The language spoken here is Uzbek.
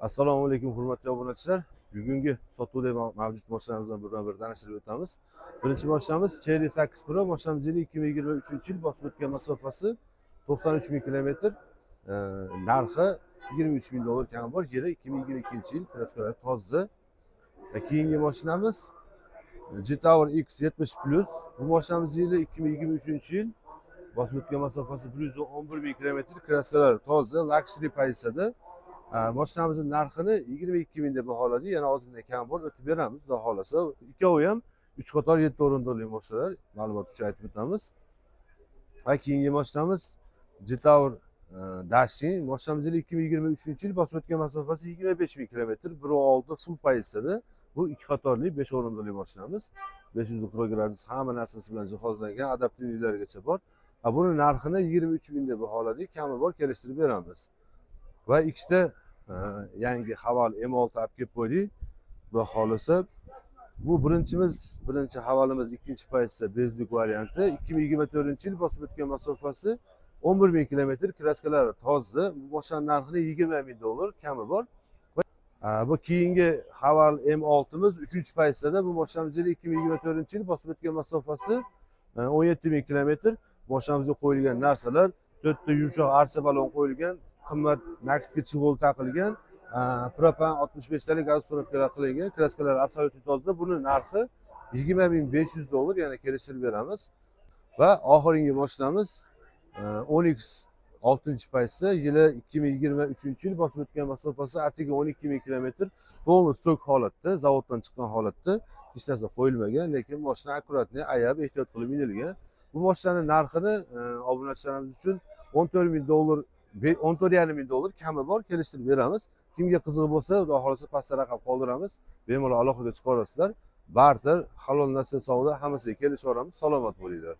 Assalomu alaykum, hurmatli obunachilar. Bugungi sotuvda mavjud mashinalarimizdan birma bir tanishtirib o'tamiz. Birinchi mashinamiz Chery 8 Pro. Mashinamiz yili 2023 yil, bosib o'tgan masofasi 93 ming kilometr. Narxi 23 ming dollar kami bor. Yili 2022 yil, краска lari toza. Keyingi mashinamiz Jetour X70 Plus. Bu mashinamiz yili 2023 yil. Bosib o'tgan masofasi 111 ming kilometr, краска lari toza, luxury pozitsiyada. Mashinamizni narxini 22 ming deb baholadik, yana ozgina kam bor, o'tib beramiz, xudo xohlasa. Ikkovi ham uch qator, yetti o'rindiqli mashinalar, ma'lumot uchun aytib o'tamiz. Va keyingi mashinamiz Jetour Dashing. Mashinamiz yili 2023 yil, bosib o'tgan masofasi 25 ming kilometr, 1.6 full pozitsiyada. Bu ikki qatorli, besh o'rindiqli mashinamiz, 540 gradus hamma narsasi bilan jihozlangan, адаптивный largacha bor. Buni narxini 23 ming deb baholadik, kami bor, kelishtirib beramiz. Va ikkita yangi Haval M6 olib kelib qo'ydik, xudo xohlasa. Bu birinchimiz, birinchi Havalimiz ikkinchi pozitsiya, без люк varianti, 2024 yil, bosib o'tgan masofasi 11 ming kilometr, краска lari toza. Bu mashinani narxini 20 ming dollar kami bor. Bu keyingi Haval M6imiz uchinchi pozitsiyada. Bu mashinamiz yili 2024 yil, bosib o'tgan masofasi 17 ming kilometr. Mashinamizga qo'yilgan narsalar: to'rtta yumshoq archa balon qo'yilgan, qimmat накидка, чехол taqilgan, propan 65 talik gaz установка lar qilingan, краска lar абсолютно toza. Buni narxi 20 500 dollar, yana kelishtirib beramiz. Va oxirgi mashinamiz Onix, oltinchi pozitsiya, yili 2023 yil, bosib o'tgan masofasi atigi 12 ming kilometr, полный сток holatda, zavoddan chiqqan holatda, hech narsa qo'yilmagan, lekin mashina аккуратный, ayab, ehtiyot qilib minilgan. Bu mashinani narxini obunachilarimiz uchun 14 ming dollar, 14,5 ming dollar kami bor, kelishtirib beramiz. Kimga qiziq bo'lsa, xudo xohlasa, pastda raqam qoldiramiz, bemalol aloqaga chiqa olasizlar. Barter, halol narsa savdo, hammasiga kelishaveramiz. Salomat bo'linglar.